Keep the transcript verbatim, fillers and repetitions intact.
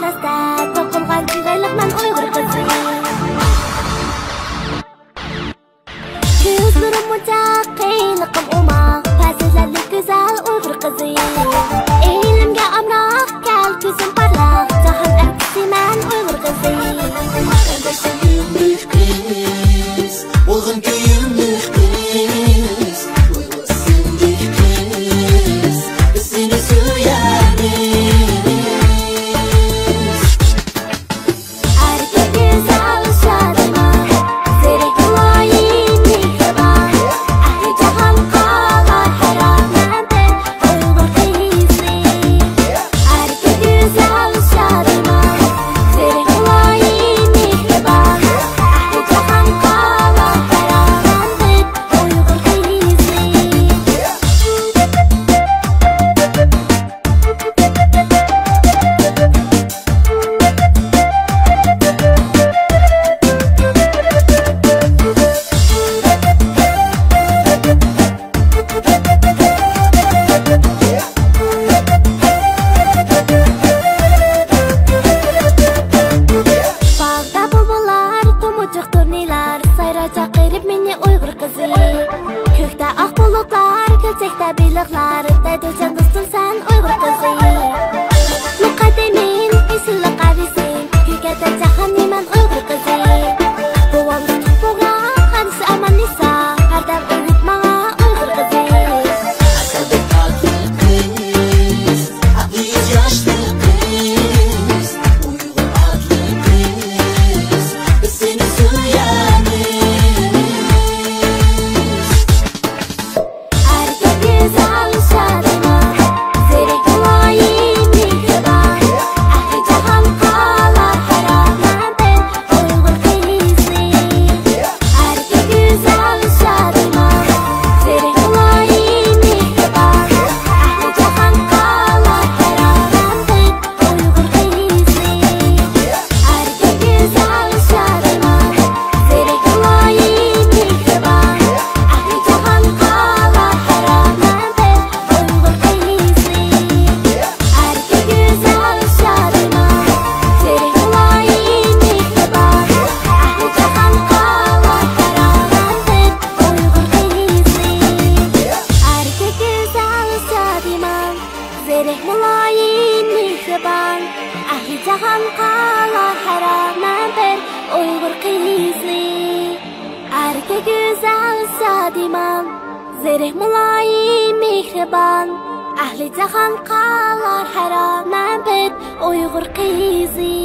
دەستە توقۇلغان چىرايلىق مەن ئۇيغۇر قىزى. كۆزلىرىم مۇنچە قېيىللىقىم ئوماق، پەزىلەتلىك گۈزەل ئۇيغۇر قىزى. ئېلىمگە ئامراق، كەل كۆزۈم پارلاق، جاھان ئەركىسى مەن ئۇيغۇر قىزى. قېرىنداشلىرىم يۇمرۇق قىز، بولغىن كۆيۈملۈك قىز، ئۇيغۇر ئىسىملىك قىز، بىز سېنى سۆيەرمىز. ئەركەك گۈزەل شادىمان، زېرەك مۇلايىم مېھرىبان، ئەھلى جاھان قالار ھەيران مەن بىر ئۇيغۇر قىزى. ئەركەك گۈزەل شادىمان، زېرەك مۇلايىم مېھرىبان، ئەھلى جاھان قالار ھەيران مەن بىر ئۇيغۇر قىزى. باغدا بۇلبۇللار، تۇمۇچۇق تۇرنىلار، سايرا چاقىرىپ مېنى ئۇيغۇر قىزى. كۆكتە ئاق بۇلۇتلار، كۆلچەكتە بېلىقلار، دەيدۇ جان دوستۇم سەن ئۇيغۇر قىزى. مۇقەددىمى ئېسىللىق ئەۋزىم، كۆكەردە جاھاننى مەن ئۇيغۇر قىزى. بوۋام تۇتۇپ بوغا، ئانىسى ئاماننىسا، ھەردەم ئۆگۈت ماڭا ئۇيغۇر قىزى. ئەسلىدە تاتلىق قىز، ئەقلى ياشلىق قىز، ئۇيغۇر ئاتلىق قىز، بىز سېنى سۆيەرمىز. ئەركەك گۈزەل شادىمان، زېرەك مۇلايىم مېھرىبان، ئەھلى جاھان قالار ھەيران مەن بىر ئۇيغۇر قىزى. ئەركەك گۈزەل شادىمان، زېرەك مۇلايىم مېھرىبان، ئەھلى جاھان قالار ھەيران مەن بىر ئۇيغۇر قىزى. ئەركەك گۈزەل شادىمان، زېرەك مۇلايىم مېھرىبان، ئەھلى جاھان قالار ھەيران مەن بىر ئۇيغۇر قىزى. ئەركەك گۈزەل شادىمان، زېرەك مۇلايىم مېھرىبان، ئەھلى جاھان قالار ھەيران مەن بىر ئۇيغۇر قىزى. ئەركەك گۈزەل شادىمان، زېرەك مۇلايىم مېھرىبان، ئەھلى جاھان قالار ھەيران مەن بىر ئۇيغۇر قىزى. ئەركەك گۈزەل شادىمان، زېرەك مۇلايىم مېھرىبان، ئەھلى جاھان قالار ھەيران مەن بىر ئۇيغۇر قىزى.